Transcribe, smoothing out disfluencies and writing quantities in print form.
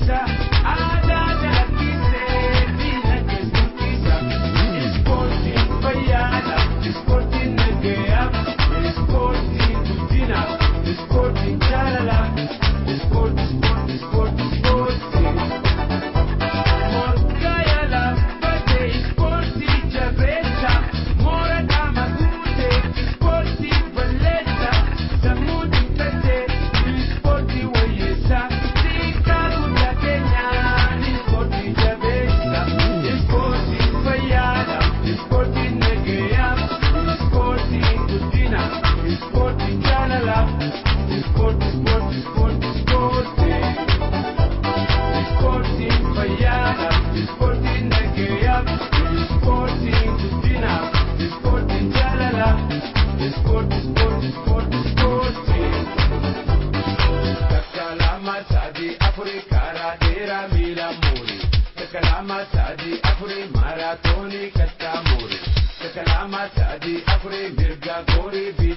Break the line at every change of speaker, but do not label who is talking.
Barsiisa aadaa calaqqisee diinagdee guddisa. Ispoortiin fayyaadha, ispoortiin nagayaa, ispoortiin guddina, ispoortiin jaalala. Ispoortii, ispoortii, ispoortii, ispoortii. Morkaaya laaffatee ispoortii jabeessa, moora qaama guutee ispoortii balleessa, sammuu xiqqaatee ispoortii wayyeessa, xiqqaa guddaa keenyaan ispoortii jabeessa, ispoortiin fayyaadha, ispoortiin nagayaa, ispoortiin guddina, ispoortiin jaalala, ispoortii, ispoortii, ispoortii, ispoortii. Ispoortiin fayyaadha, ispoortiin nagayaa, ispoortiin guddina, ispoortiin jaalala, ispoortii, ispoortii, ispoortii, ispoortii. Takka lama sadii afurii karaa dheeraa miila muuri. Takka lama sadii afurii maaraatoonii kattaa muuri. Takka lama sadii afurii mirga goorii.